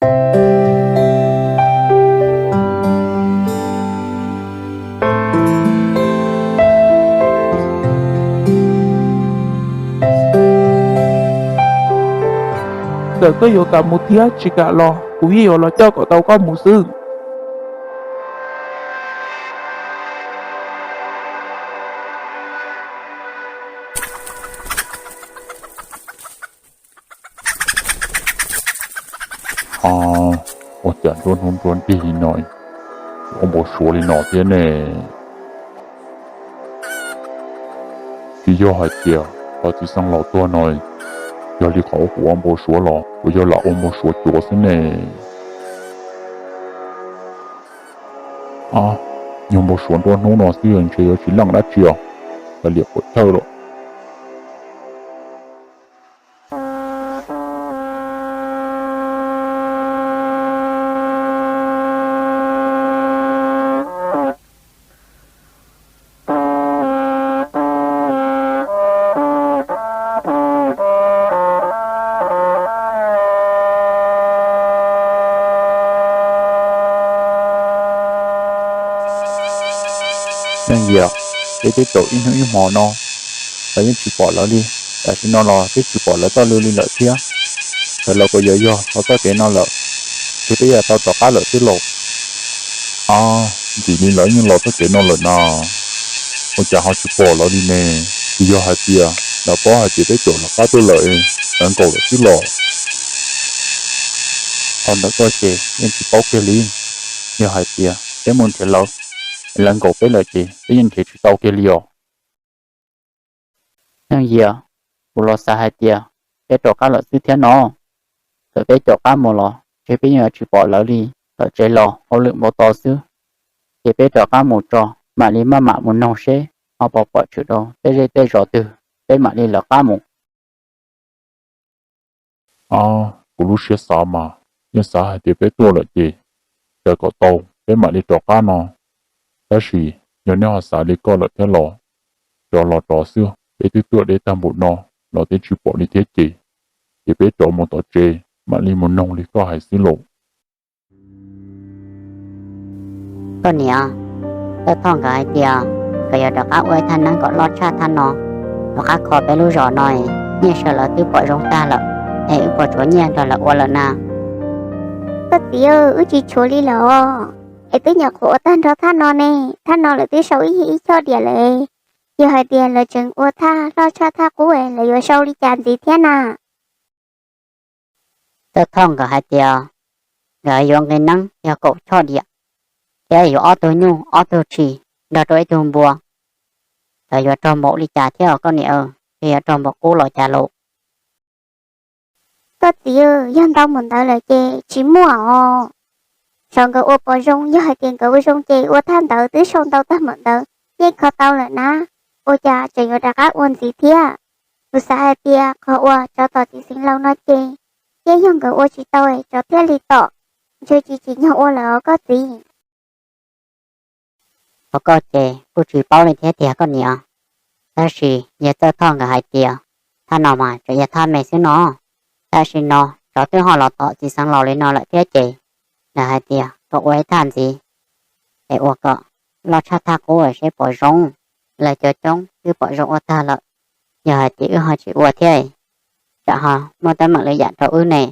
Txawm koj yuav kam mus thiab tsis kam los kuv yeej yuav los coj kom tau koj mus xwb. Ua cas nruab hnub nruab nrig li no, ua npau suav li no thiab ne? Tsis yog hais tias qhov txiv xeev laus tuag no yog li qhov kuv ua npau suav los puas yog lam ua npau suav cuav xwb ne? Nyuag npau suav nruab hnub no xwb ntshe yuav tsis leej dab tsi os, kav liam puas chawj lawm. Leej Yias, peb twb caum ib hnub ib hmo no los yeej tsis pom lawv li, tam sim no los twb tsis pom lawv txoj lw li lawm thiab. Thaum los kuj yuav yog hauv txoj kev no lawm, ces peb yuav tau rov qab lawm xwb lauj. Ntxim li lawv yeej los txoj kev no lawm na, ua cas ho tsis pom lawv li ne? Tsis yog hais tias lawv paub hais tias peb caum lawv qab tuaj lawm, lawv nkaum lawm xwb los? Qhov ntawd koj ces yeej tsis paub kiag li. Yog hais tias peb mus nrhiav lawv, lawv nkaum peb lawm ces peb yeej nrhiav tsis tau kiag li os. Leej Yias, kuv los xav hais tias peb rov qab lawm xwb thiab no. Txawm peb caum qab mus los ces peb yeej yuav tsis pom lawv li. Tom tsev los hauj lwm npau taws xwb, ces peb rov qab mus tso, mam li maj mam mus noog seb ho puas pom tshwm rau tej zej tej zos twg, peb mam li lawv qab mus. Kuv lub siab xav mas yeej xav hais tias peb tuaj lawm ces tsam kom tau peb mam li rov qab no. Tab sis yog nej ho xav li koj lawm thiab los, rov los rov xwb, peb twb tuaj deb tag npaum no los twb tsis pom li thiab ces, ces peb rov mus tom tsev mam li mus noog li koj hais xwb lauj. Koj niam, Txawj Thoj nkawd hais tias nkawd yuav rov qab ua ib thaj neeb kom loj tshaj thaj no, rov qab kho peb lub zos no, nyiaj sawv lawv twb pom zoo tag lawm, es wb puas tshuav nyiaj nrog lawv ua lawm na? Koj txiv, wb tsis tshuav li lawm os, es twb nyuam qhuav ua tag nrho thaj no ne, thaj no lawv twb sau ib yig ib choj diam lawm. Yog hais tias lawv tseem ua thaj loj tshaj thaj qub es lawv yuav sau li cas ntxiv thiab na? Txawj Thoj nkawd hais tias nkawd yuav nqi neeb yog kaum choj diam, thiab yuav ob tug nyuj ob tug tshis nrog rau ib tug npua. Nkawd yuav raug npaum li cas thiab os koj niam, thiaj yuav raug npaum qub los cas lauj? Koj txiv, yog ntau npaum ntawd lawm ces tsis muaj os. Xyov nkawd ua puas zoo, yog hais tias nkawd ua zoo ces ua thaj ntawd twb sau ntau tag npaum ntawd, yeej kho tau lawm na, ua cas tseem yuav rov qab ua ntxiv thiab? Kuv xav hais tias qhov uas tsov tom txiv xeev laus no ces, yeej yog nkawd ua tsis tau es tsov thiaj li tom, ntshe tsis tsim nyog ua lawm os koj txiv. Qhov koj ces kuj tsis paub li thiab tiag koj niam, tab sis yog Txawj Thoj nkawd hais tias thaj no mas tseem yog thaj me xwb no, tam sim no tsov twb ho los tom txiv xeev laus li no lawm thiab ces, nkawd hais tias kom ua ib thaj ntxiv, es ua kom loj tshaj thaj qub seb puas zoo. Lawv cov coob twb pom zoo ua tag lawm, yog hais tias wb ho tsis ua thiab, tsam ho muaj teeb meem lwm yam rau wb ne.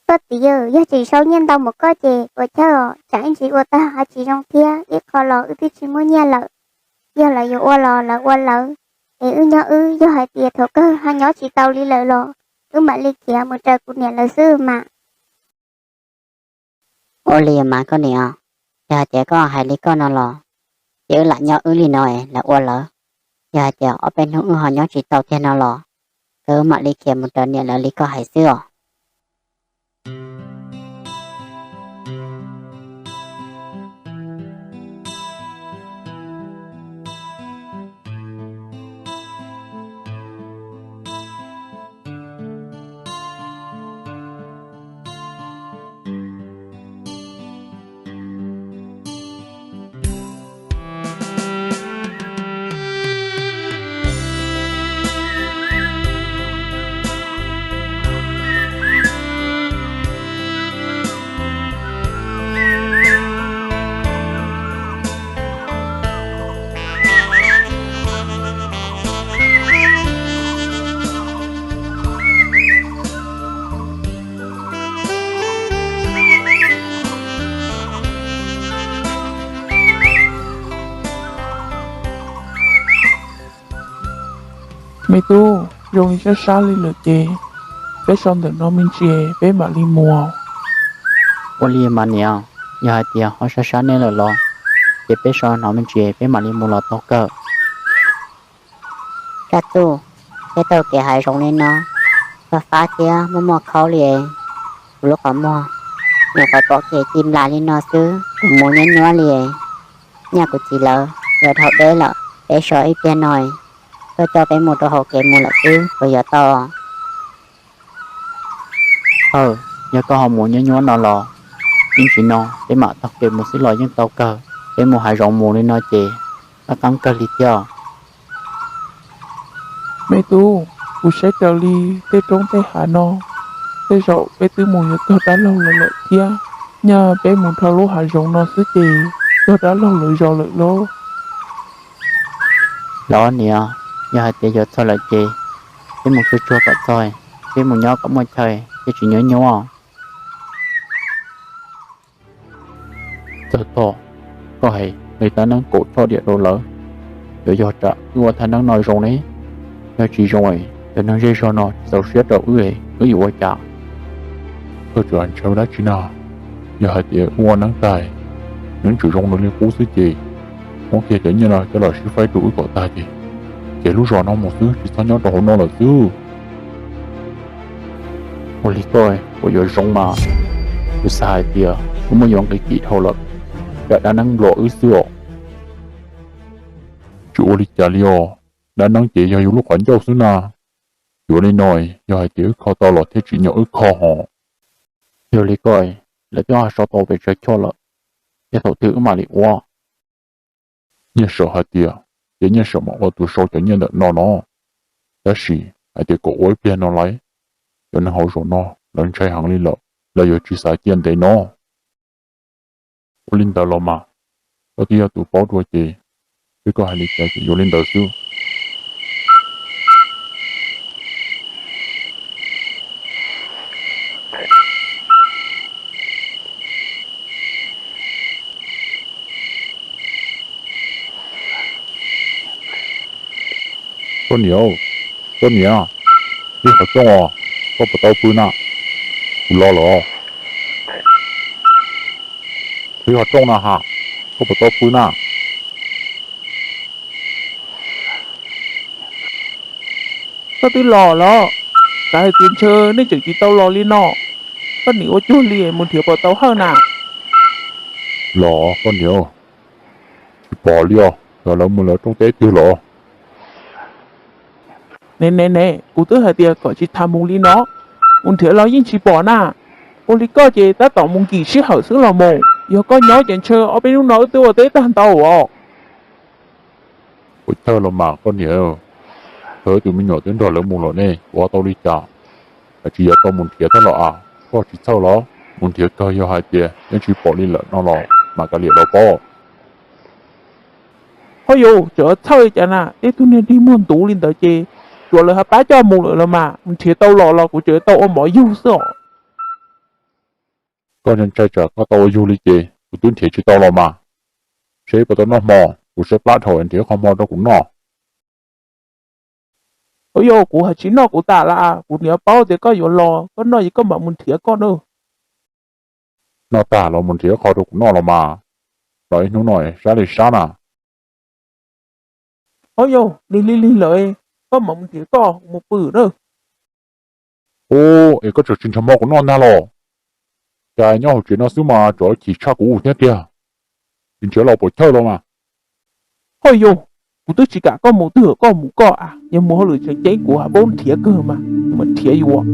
Koj txiv, yog tseem sau nyiaj ntau mus koj ces puas chawj os, tsam ib ntsis ua tag ho tsis zoo thiab, ib qho los wb twb tsis muaj nyiaj lawm. Yog lawv yuav ua los lawv ua lawv, es wb nyob wb, yog hais tias thaum kawg ho nyob tsis tau li lawm los wb mam li khiav mus raws kuv niam lawv xwb mas. Ua li mas koj niam, yog hais tias koj hais li koj no los, ces wb lam nyob wb li no es lawv ua lawv. Yog hais tias ob peb hnub wb ho nyob tsis tau tiag no los, ces wb mam li khiav mus raws niam lawv li koj hais xwb os. Me tub, zoo li sab sab li lawm ces peb so ntawm no me ntsis peb mam li mus. Ua li mas niam, yog hais tias ho sab sab nej lawm los ces peb so no me ntsis peb mam li mus los tau kawg. Kaj Txuj, peb taug kev hav zoov li no, fab fab thiab muaj muaj khaub li, kuv lub qhov muag nyuam qhuav pom kev ci nplas li no xwb, kuv mus nyuaj nyuaj li. Nyaj kuv txiv lawv yuav dhau deb lawm, peb so ib pliag no, koj coj peb mus rau hauv kev mus lawm xwb puas yuav tau? Aw, yog koj ho mus nyuaj nyuaj no los ib ntsis no peb mam taug kev mus xwb los yeej tau kawg. Peb mus hav zoov mus li no ces qab qeeb kawg li thiab. Me tub, kuv saib raws li tej roob tej hav no, tej zaum peb twb mus yuav txog dab laug lawm lawm thiab. Nyaj peb mus dhau lub hav zoov no xwb ces txog dab laug lawv zos lawm lauj. Los niam, yog hais tias yuav txog lawm ces peb mus tsuag tsuag kom txog, peb mus nyob kom muaj chaw thiaj tsis nyuaj nyuaj. Txawm thaum koj hais li dab neeb kaum choj diam rau lawv, yuav yog tsam wb ua thaj neeb no zoo ne, yog tsis zoo, cov neeg zej zog no tsis txaus siab rau wb, wb yuav ua cas? Koj tseem ntshaw dab tsi na? Yog hais tias wb ua neeb tag, neeb tseem zoo li qub xwb ces muab kiag cov nyiaj no coj los sib faib rau wb kom tag ces, ces lub zos no mus xwb, tsis txhob nyob rau hauv no lawm xwb. Ua li koj puas yuav zoo mas? Kuv xav hais tias wb muab yuav nqi kim dhau lawm, tsam dab neeb nplua wb xwb os. Tsis ua li cas li os, dab neeb ces yog yus lub qhov ncauj xwb na. Yuav li no, yog hais tias wb kho tau los thiaj tsim nyog wb kho hos. Yog li koj, lawv twb ho sau tau pes tsawg choj lawm, ces thaum twg wb mam li ua? Nyiaj saum hais tias, ces nyiaj saum mam ua tus sau cov nyiaj ntawm no no. Tab sis hais tias kom ua ib pliag no lawm, cov neeg hauv zos no lawv ntshai heev li lawm, lawv yuav tsis xav cia ntev no. Ua li ntawd los mas, koj twb yog tus paub dua ces, twb koj hais li cas ces yuav li ntawd xwb. Koj niam, koj niam, ib qhov rooj os, koj puas tau pw na? Kuv los lawm. Ib qhov rooj na has, koj puas tau pw na? Koj twb los los, xav hais tias ntshe nej tseem tsis tau los li no. Koj nim ua cuag li mus nrhiav puas tau hawj na? Los koj niam, tsis pom li os, yog lawv mus lawv rooj teb twg los? Ne ne ne, kuv twb hais tias kom tsis tas mus li no, mus nrhiav los yeej tsis pom na. Ua li koj ces tab tom mus nkim sij hawm xwb los mus, yog koj nyob ces ntshe ob peb hnub no wb twb ua teb tag ntau os. Puas chawj los mas koj niam, thaum wb tus me nyuam twb nrog lawv mus lawm ne, ua tau li cas? Tsis yog koj mus nrhiav thiab los as, koj tsis txhawj los? Mus nrhiav kawg, yog hais tias yeej tsis pom li lawm no los mas kav liam los pob. Ho yus tseem txhawj li cas na, tej tug niag dig muag ntuv li ntawd ces tsuav lawv ho pab coj mus lawm los mas, mus nrhiav tau los los kuv tseem tau ua mov yug xwb os. Koj ntshai tsam koj tau ua yug li ces kuv twb nrhiav tsis tau los mas. Seb puas tau noj hmo, kuv saib plab dhau nrhiav qho hmo rau kuv noj. Ua yog kuv hais tsis noj kuv tas las, kuv niam paub tias koj yuav los, koj noj ces koj mam mus nrhiav koj na. Noj tag los mus nrhiav qho rau kuv noj los mas, los ib hnub no sab li sab na. Ua yog lig lig lig lawm, koj mam mus nrhiav koj, kuv mus pw na. Ub, es koj tseem tsis nrhiav hmo kuv noj ntag los? Cas nyob hauv tsev no xwb mas tsov chim tshaj kuv thiab tiag. Tsis nrhiav los puas chawj los mas. Ho yog, kuv twb tsis kam koj mus twg, koj mus koj a, yog mus hauj lwm tseem ceeb kuv ho paub nrhiav kawg mas, kuv mam nrhiav yus.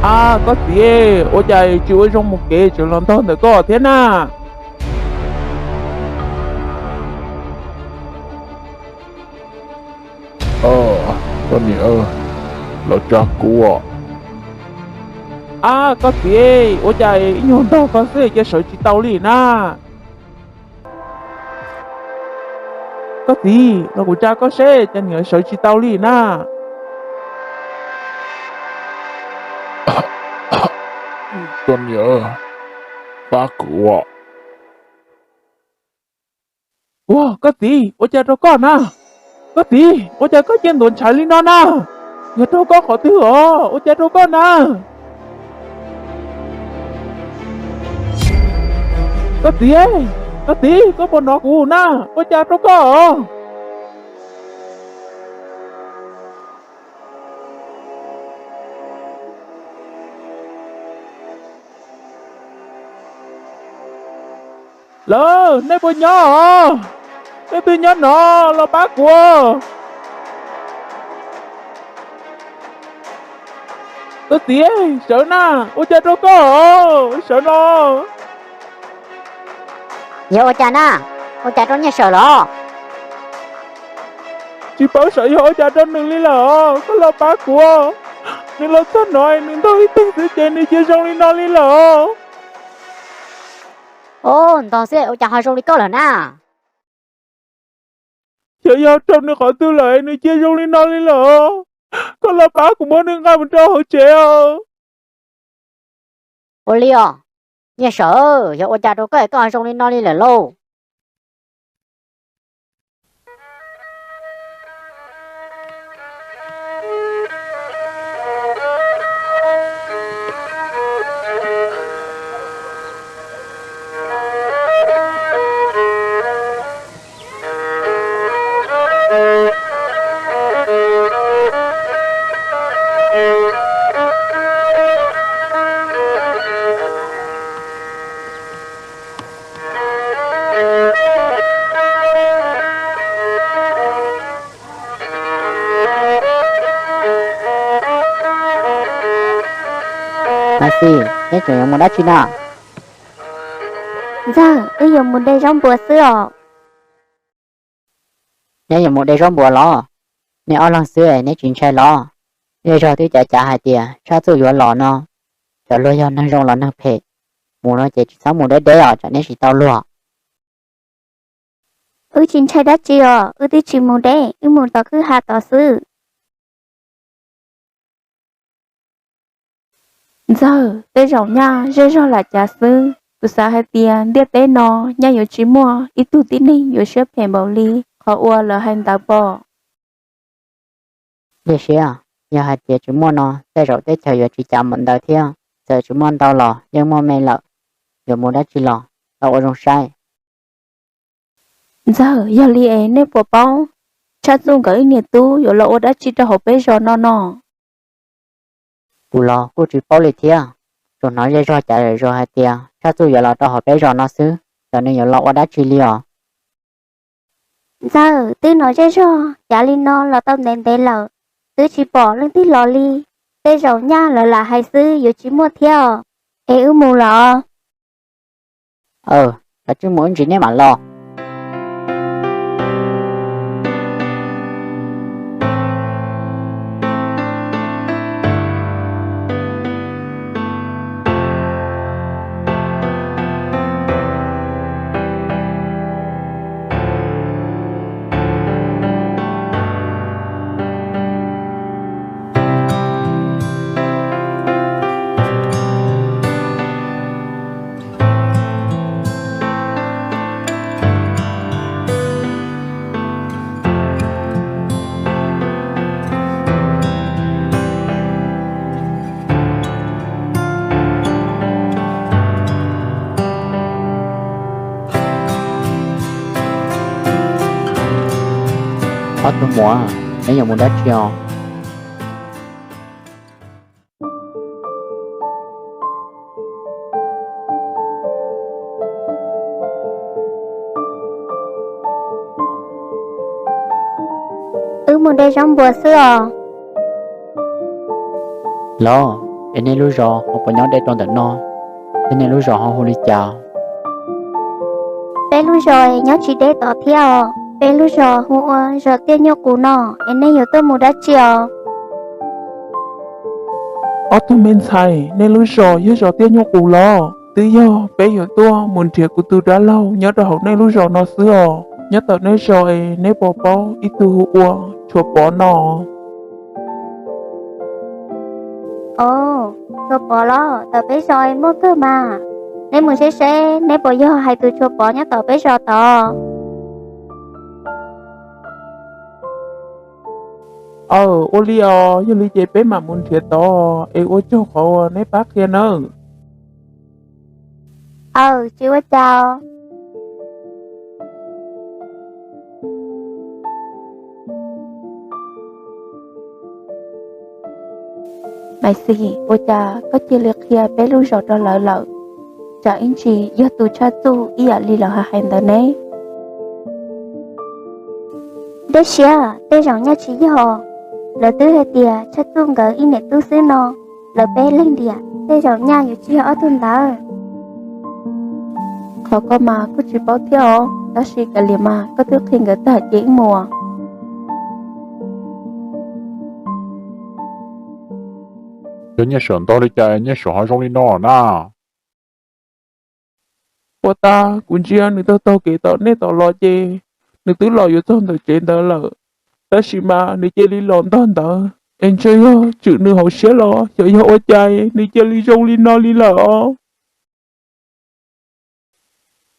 Ab, koj txiv, ua cas tsis ua zoo mus kev tseem los ntog ntawm koj thiab na? Koj niam, los tsa kuv os. Ab, koj txiv, ua cas ib nyuag ntog koj xwb cas sawv tsis tau li na? Koj txiv, los kuv tsa koj seb cas niam sawv tsis tau li na. Koj niam, pab kuv os. Ua, koj txiv, ua cas rau koj na? Koj txiv, ua cas koj cia ntuav ntshav li no na? Yog raug koj qhov twg os, ua cas rau koj na? Koj txiv, koj txiv, koj puas hnov kuv na? Ua cas rau koj os? Lawv, nej puas nyob os? Nej twg nyob no, los pab kuv. Koj txiv, sawv na, ua cas rau koj os, sawv no. Yog ua cas na? Ua cas rau Nyiaj Sawm los? Tsis paub sawv yog ua cas rau nws li lawm os, koj los pab kuv. Nws los txog no nws ntog ib teg xwb ces nws cia zoo li no li lawm os. Ntog xwb ua cas ho zoo li koj lawm na? Xyov yog raug nws qhov twg lawm nws cia zoo li no li lawm os. Koj los pab kuv muab nws nqa mus rau hauv tsev os. Ua li os, Nyiaj Sawm, yog ua cas rau koj es koj ho zoo li no li lawm lauj? Mas Xis, neb tseem yuav mus dab tsi na? Ntxawg, wb yuav mus de zaub npua xwb os. Neb yuav mus de zaub npua los? Neb ob leeg xwb neb tsis ntshai los? Zej zog twb cav cav hais tias Tshaj Txuj yuav los no, xyov luag yog neeg zoo los neeg phem. Mus no ces tsis txhob mus deb deb os tsam neb tsis tau luag. Wb tsis ntshai dab tsi os, wb twb tsis mus deb, wb mus tom kwj ha tod xwb. Ntxawg, tej zaum nyaj zej zog lam cav xwb, kuv xav hais tias ntiaj teb no nyaj yuav tsis muaj ib tug tib neeg yuav siab phem npaum li qhov uas lawv hais ntawd pom. Yog siab, yog hais tias tsis muaj no tej zaum teb chaws yuav tsis cav npaum ntawd thiab, txawm tsis muaj ntau los yeej muaj me lawm. Yuav mus dab tsi los, los ua zoo saib. Ntxawg, yog li es nej puas paub Tshaj Txuj nkawd ib niam tub yuav los ua dab tsi rau hauv peb zos no no? Kuv los kuj tsis paub li thiab, tsuas hnov zej zog cav zom zaws hais tias Tshaj Txuj yuav los rau hauv peb zos no xwb, xyov nws yuav los ua dab tsi li os. Ntxawg, twb hnov zej zog cav li no los tau ntev ntev lawm, twb tsis pom leej twg los li. Tej zaum nyaj lawv lam hais xwb yuav tsis muaj thiab os. Es wb mus lawm os. Aw, kav tsij mus ib ntsis neb mam los. Ob tug muam, neb yuav mus dab tsi os? Wb mus de zaub npua xwb os. Los, es nej lub zos ho puas nyob deb rau ntawm no, thiab nej lub zos ho hu li cas? Peb lub zos nyob tsis deb tod thiab os. Peb lub zos hu ua zos Tiaj Nyuj Qus no, es nej yuav tuaj mus dab tsi os? Ob tug me ntxhais, nej lub zos yog zos Tiaj Nyuj Qus los? Twb yog peb yuav tuaj mus nrhiav kuv tus dab laug nyob rau hauv nej lub zos no xwb os. Nyob tom nej zos es neb puas paub ib tug hu ua Tshuav Pov no? Os, Tshuav Pov los? Tom peb zos es muaj kawg mas. Neb mus saib seb neb puas yog hais tus Tshuav Pov nyob tom peb zos tod. Aw, ua li os, yog li ces peb mam mus nrhiav tod es ua tsaug qhov uas neb pab qhia nawb. Aw, tsis ua cas. Maiv Xis, ua cas koj cia li qhia peb lub zos rau lawv lawm? Tsam ib ntsis yog tus Tshaj Txuj ib yam li lawv hais ntawd ne. Dej siab, tej zaum nyaj tsis yog. Lawv twb hais tias Tshaj Txuj nkawd ib niam tub xwb no, lawv peb leeg tiag, tej zaum nyaj yuav tsis yog ob tug ntawd. Qhov ko mas kuj tsis paub thiab os, tab sis kav liam mas koj twb qhia nkawd tag ces wb mus. Yog Nyiaj Sawm ntog li cas Nyiaj Sawm ho zoo li no na? Puas tas kuv ntsia nws taug taug kev tom nej tom los ces nws twb los yuav txog ntawm tsev ntawd lawm, tab sis mas nws cia li los ntog ntawd es ntshe yog tswm nws hauv siab los xyov yog ua cas nws cia li zoo li no li lawm os.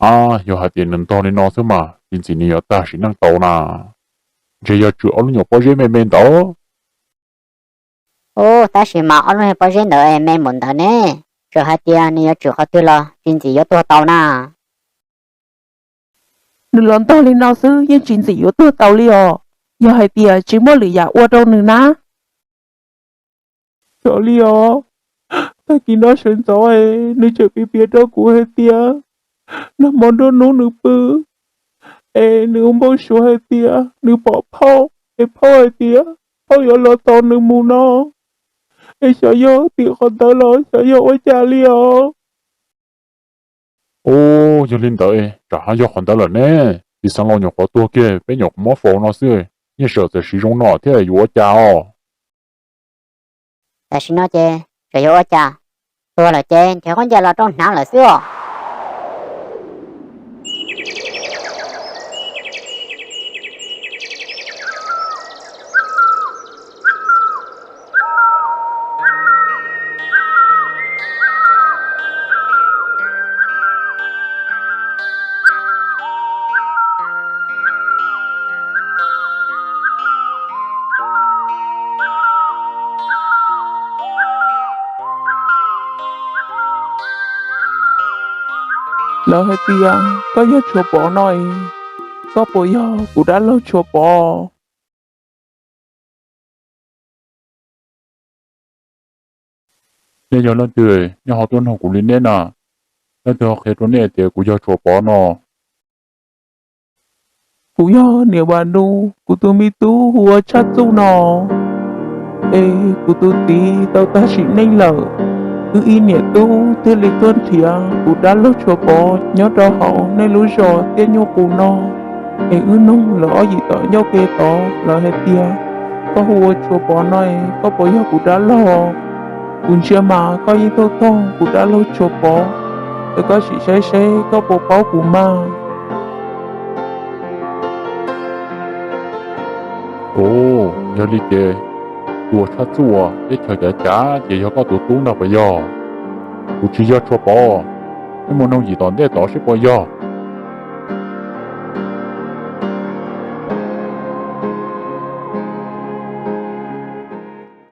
Ab, yog hais tias nws ntog li no xwb mas tsis ntxim nws yuav tag sim neej tau na. Ntshe yog tswm ob lub nyuam pob zeb me me ntawd. Ub, tab sis mas ob lub nyuam pob zeb ntawd me npaum ntawd ne, txawm hais tias nws yuav tswm qhov twg los tsis ntxim yuav tuag tau na. Nws los ntog li no xwb yeej tsis ntxim yuav tuag tau li os, yog hais tias tsis muaj lwm yam ua rau nws na. Xyov li os, tag kis no sawv ntxov nws tseem piav piav rau kuv hais tias nag hmo nruab hnub nws pw es nws ua npau suav hais tias nws pom phauj, es phauj hais tias phauj yuav los tos nws mus no, es xyov yog tim qhov ntawd los xyov yog ua cas li os. Ub, yog li ntawd tsam ho yog qhov ntawd lawm ne. Txiv xeev laus nyuam qhuav tuag kiag peb nyuam qhuav muab faus no xwb, Nyiaj Sawm txawm siv zoo no thiab yuav ua cas os? Tam sim no ces txawm yuav ua cas, tuag lawm ces nrhiav khaub ncaws los rau hnav lawm xwb os. Lawv hais tias koj yog Tshuav Pov no es, koj puas yog kuv dab laug Tshuav Pov? Nej yog leej twg, nej ho tuaj nug kuv li neb na? Leej twg ho qhia rau nej tias kuv yog Tshuav Pov no? Kuv yog niam Vam Nus, kuv tus me tub hu ua Tshaj Txuj no, es kuv tus txiv tau tag sim neej lawm. Wb ib niam tub thiaj li tuaj nrhiav kuv dab laug Tshuav Pov nyob rau hauv nej lub zos Tiaj Nyuj Qus no, es wb nug lawv ob yim tom ncauj ke tod lawv hais tias koj hu ua Tshuav Pov no, koj puas yog kuv dab laug? Kuv ntsia mas koj yeej thooj thooj kuv dab laug Tshuav Pov, es koj sim saib seb koj puas paub kuv mas. Ub, yog li ces tus Tshaj Txuj uas teb chaws cav cav ces yog koj tus tub ntag puas yog? Kuv tsis yog Tshuav Pov, nej mus nug yim tom ntej tod seb puas yog.